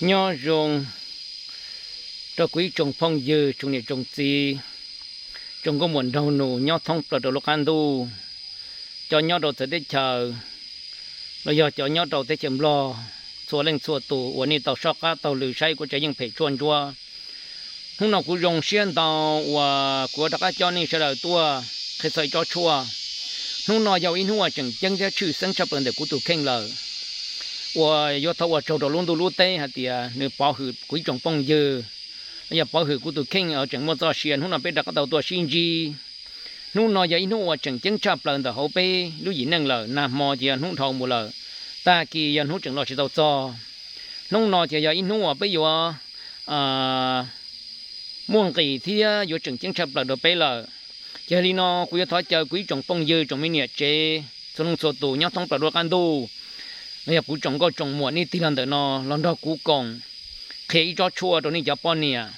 Nyob zoo rau kuv ib tsoom phooj ywg, tsoom niam tsoom txiv, tsoom nkauj muam nraug nus nyob thoob plaws rau lub qab ntuj, cov nyob rau txawv teb chaws los yog cov nyob rau teb chaws Nplog, txhua leej txhua tus uas nej tau soj qab taug lw saib kuv tsev yeej phem tshuaj ntsuab. Hnub no kuv zoo siab ntau uas kuv rov qab coj nej sawv daws tuaj qhia txog ib tsob tshuaj. Hnub no yog ib hnub uas tseem ceeb thiab tshwj xeeb tshaj plaws ntawm kuv tus kheej lawm, uas yuav thov ua tsaug rau lub ntuj lub teb hais tias nws pov hwm kuv ib tsoom phooj ywg, los yog pov hwm kuv tus kheej tseem muaj txoj sia hnub no peb rov qab tau tuaj sib ntsib. Hnub no yog ib hnub uas tseem ceeb tshaj plaws ntawm hauv peb lub yim neej lawm, nag hmo ces yog hnub dhau mus lawm, tag kis yog hnub tseem los tsis tau txog. Hnub no ces yog ib hnub uas peb yuav muaj nqis thiab yuav tseem ceeb tshaj plaws rau peb lawm. Ces yog li no kuv yuav thov caw kuv ib tsoom phooj ywg, tsoom me niam tsev, txhua leej txhua tus nyob thoob plaws rau qab ntuj, los yog kuv tsoom nkauj tsoom muam nej tig los ntawm no los nrog kuv koom qhia ib tsob tshuaj rau nej cov poj niam.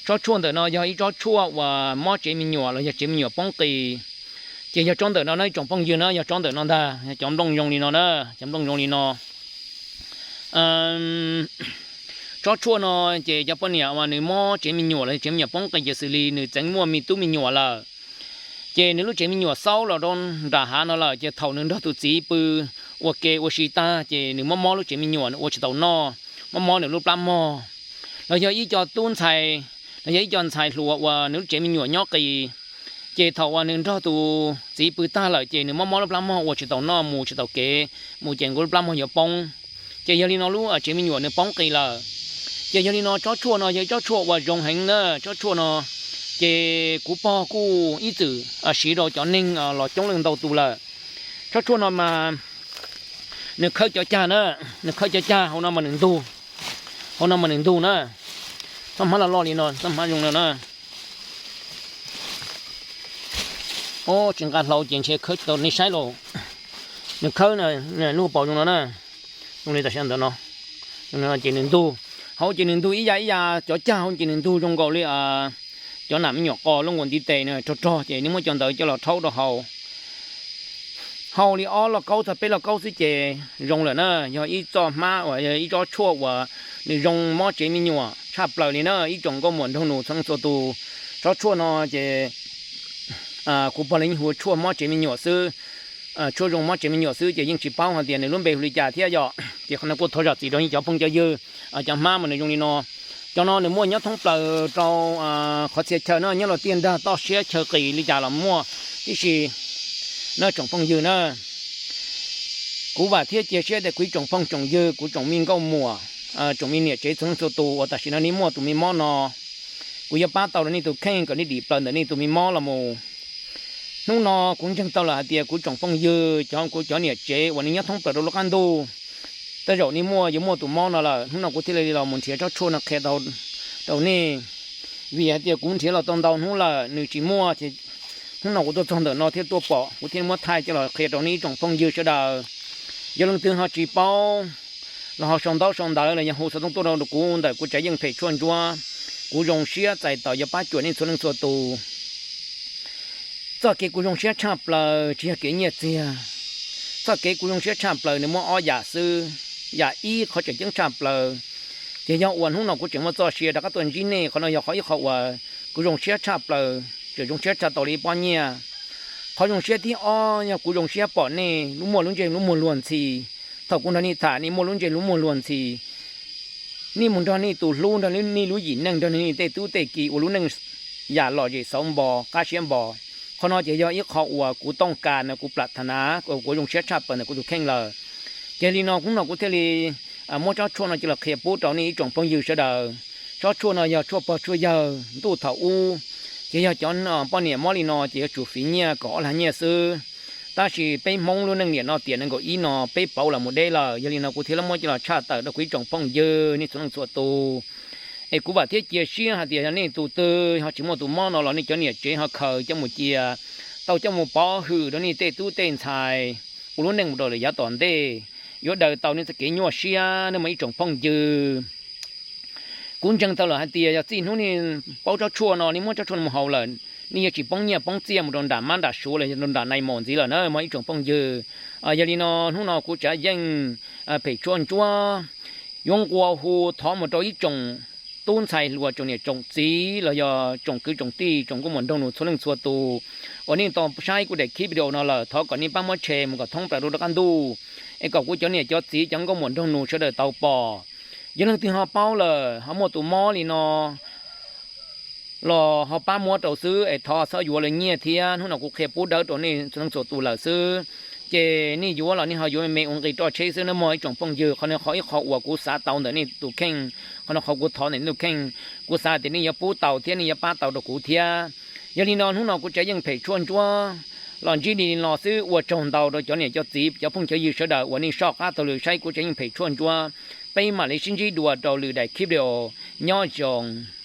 Tsob tshuaj ntawm no yog ib tsob tshuaj uas mob tsev me nyuam los yog tsev me nyuam poob qis. Ces yog tsob ntawm no na ib tsoom phooj ywg na, yog tsob ntawm no ntag, yog cov nplooj zoo li no na, cov nplooj zoo li no. Tsob tshuaj no ces cov poj niam uas nws mob tsev me nyuam los yog tsev me nyuam poob qis ces xws li nws txeev muaj me tub me nyuam lawm, ces nws lub tsev me nyuam xaub los rau nram hav no lawm, ces thaum nws nrog tus txiv pw ua ke ua si tag ces nws mob mob lub tsev me nyuam, nws ua tsis tau noj, mob mob nws lub plab mog. Los yog ib co tub ntxhais, los yog ib co ntxhais hluas uas nws lub tsev me nyuam nyob qis, ces thaum uas nws nrog tus txiv pw tag lawm ces nws mob mob lub plab mog ua tsis tau noj, mus tsis tau kev, mus ces nkaus lub plab mog yuav poob. Ces yog li no lub tsev me nyuam nws poob qis lawm. Ces yog li no tsob tshuaj no yog ib tsob tshuaj uas zoo heev na, tsob tshuaj no ces kuv pog kuj ib txwm siv rau cov neeg los coob leej ntau tus lawm. Tsob tshuaj no mas nws khawb cov cag na, nws khawb cov cag hauv no mas nws ntug, hauv no mas nws ntug na. Txoj hmab loj loj li no, txoj hmab zoo no na. Tsis nqa hlau ces ntshe khawb tsis tau nej saib lauj. Nws khawb, nws lub hauv paus zoo no na, zoo li tam sim ntawm no, ces nws ntug, hauv ces nws ntug ib yam ib yam cov cag hauv ces nws ntug zoo nkaus li cov nam me nyuam qos loj nkaus ntiv tes na, rog rog ces nej muab cov ntawd coj los rhaub rau haus. Haus li ob lauj kaub txog peb lauj kaub xwb ces zoo lawm na. Yog ib txoj hmab uas yog ib tsob tshuaj uas nws zoo mob tsev me nyuam tshaj plaws li na ib tsoom nkauj muam nraug nus txhua leej txhua tus. Tsob tshuaj no ces kuv pog li yeej hu ua tshuaj mob tsev me nyuam xwb, tshuaj zoo mob tsev me nyuam xwb ces yeej tsis paub hais tias nws lub npe hu li cas thiab yom. Ces qhov no kuj thov zam txim rau nej cov phooj cov ywg. Cov hmab mas nws zoo li no, cov no nws muaj nyob thoob plaws rau qhov txhia chaw no, nyob los tiaj nrag toj siab chaw qis li cas los muaj tib si na tsoom phooj ywg na. Kuv vam thiab cia siab tias kuv ib tsoom phooj tsoom ywg, kuv tsoom me nkauj muam, tsoom me niam tsev txhua leej txhua tus uas tam sim no nej muaj tus me mob no, kuv yuav pab tau rau nej tus kheej kom nej dim plaws ntawm nej tus me mob los mus. Hnub no kuv ntseeg tau lawm hais tias kuv tsoom phooj ywg, cov kuv cov niam tsev uas nej nyob thoob plaws rau lub qab ntuj, tej zaum nej muaj yuav muaj tus mob no lawm. Hnub no kuv thiaj li los mus nrhiav tsob tshuaj no qhia tau rau nej, vim hais tias kuv nrhiav los tau ntau hnub lawm nws tsis muaj. Hnub no kuv tuaj txog ntawm no thiaj tuaj pom, kuv thiaj muab thaij coj los qhia rau nej ib tsoom phooj ywg sawv daws. Yog leej twg ho tsis paub los ho sau ntaub sau ntawv los yog hu xov tooj tuaj rau kuv ntawm kuv tsev yeej phem tshuaj ntsuab, kuv zoo siab txais tos yuav pab cuam nej txhua leej txhua tus. Txoj kev kuv zoo siab tshaj plaws tsis yog kev nyiaj txiag, txoj kev kuv zoo siab tshaj plaws nws muaj ob yam xwb. Yam ib, qhov tseem ceeb tshaj plaws ces yog uas hnub no kuv tseem muaj txoj sia rov qab tuaj ntsib nej, qhov no yog qhov ib qho uas kuv zoo siab tshaj plaws, tseem zoo siab tshaj tau li ib pob nyiaj. Qhov zoo siab thib ob yog kuv zoo siab pom nej lub muaj lub ntsej lub muag luag ntxhi. Thaum kuv nrog nej tham nej muaj lub ntsej lub muag luag ntxhi, nej mus nrog nej tus hlub, nrog nej lub yim neej, nrog nej tej tub tej ki ua lub neej yam lom zem xauv npo qab siab npo. Qhov no ces yog ib qho uas kuv tooj kas no kuv plam tha nav kuv zoo siab tshaj plaws ntawm kuv tus kheej lawm. Ces li no hnub no kuv thiaj li muab tsob tshuaj no coj los qhia pub rau nej ib tsoom phooj ywg sawv daws. Tsob tshuaj no yog tshuaj pog tshuaj yawg ntuj thaum ub, ces yog cov poj niam mob li no ces yuav tsum fiv nyiaj kom ob lag nyiaj xwb. Tab sis peb Hmoob lub neej niam no tiam nees nkaum ib no peb pauv los mus deb lawm, yog li no kuv thiaj li muab coj los tshaj tawm rau kuv ib tsoom phooj ywg nej txhua leej txhua tus. Es kuv vam thiab cia siab hais tias yog nej tus twg ho tsis muaj tus mob no los nej cov niam tsev ho khaws coj mus cia, tau coj mus pov hwm rau nej tej tub tej ntxhais ua lub neej mus rau lawm yav tom ntej, yuav daws tau nej txoj kev nyuaj siab nej mas ib tsoom phooj ywg. Kuv ntseeg tau lawm hais tias yog txij hnub nej paub tsob tshuaj no, nej muab tsob tshuaj no mus haus lawm, nej yuav tsis poob nyiaj poob txiaj mus rau nram mab nram suav los yog rau nram nai maum ntxiv lawm na mog ib tsoom phooj ywg. Yog li no hnub no kuv tsev yeej phem tshuaj ntsuab, yuav nqua hu thov mus rau ib tsoom tub ntxhais hluas, tsoom niam tsoom txiv los yog tsoom kwv tsoom tij, tsoom nkauj muam nraug nus txhua leej txhua tus uas nej tau saib kuv daim clip video no lawm, thov kom nej pab muab share mus kom thoob plaws rau qab ntuj, es kom kuv cov niam cov txiv, cov nkauj muam nraug nus sawv daws tau pom. Yog leej twg ho paub lawm ho muaj tus mob li no los ho pab muab rau xwb, es thov txhob yuav lawv nyiaj thiab. Hnub no kuv qhia pub dawb rau nej txhua leej txhua tus lawm xwb, ces nej yuav los nej ho yuav me me ua nqi roj tsheb xwb nawb mog ib tsoom phooj ywg. Qhov no qhov ib qho uas kuv xav tau ntawm nej tus kheej, qhov no qhov kuv thov ntawm nej tus kheej, kuv xav tias nej yuav pub tau thiab nej yuav pab tau rau kuv thiab. Yog li no hnub no kuv tseem yeej phem tshuaj ntsuab los ntsib li no xwb. Ua tsaug ntau rau cov niam cov txiv, cov phooj cov ywg sawv daws uas nej soj qab taug lw saib kuv tseem yeej phem tshuaj ntsuab. Peb mam li sib ntsib dua rau lwm daim clip video. Nyob zoo.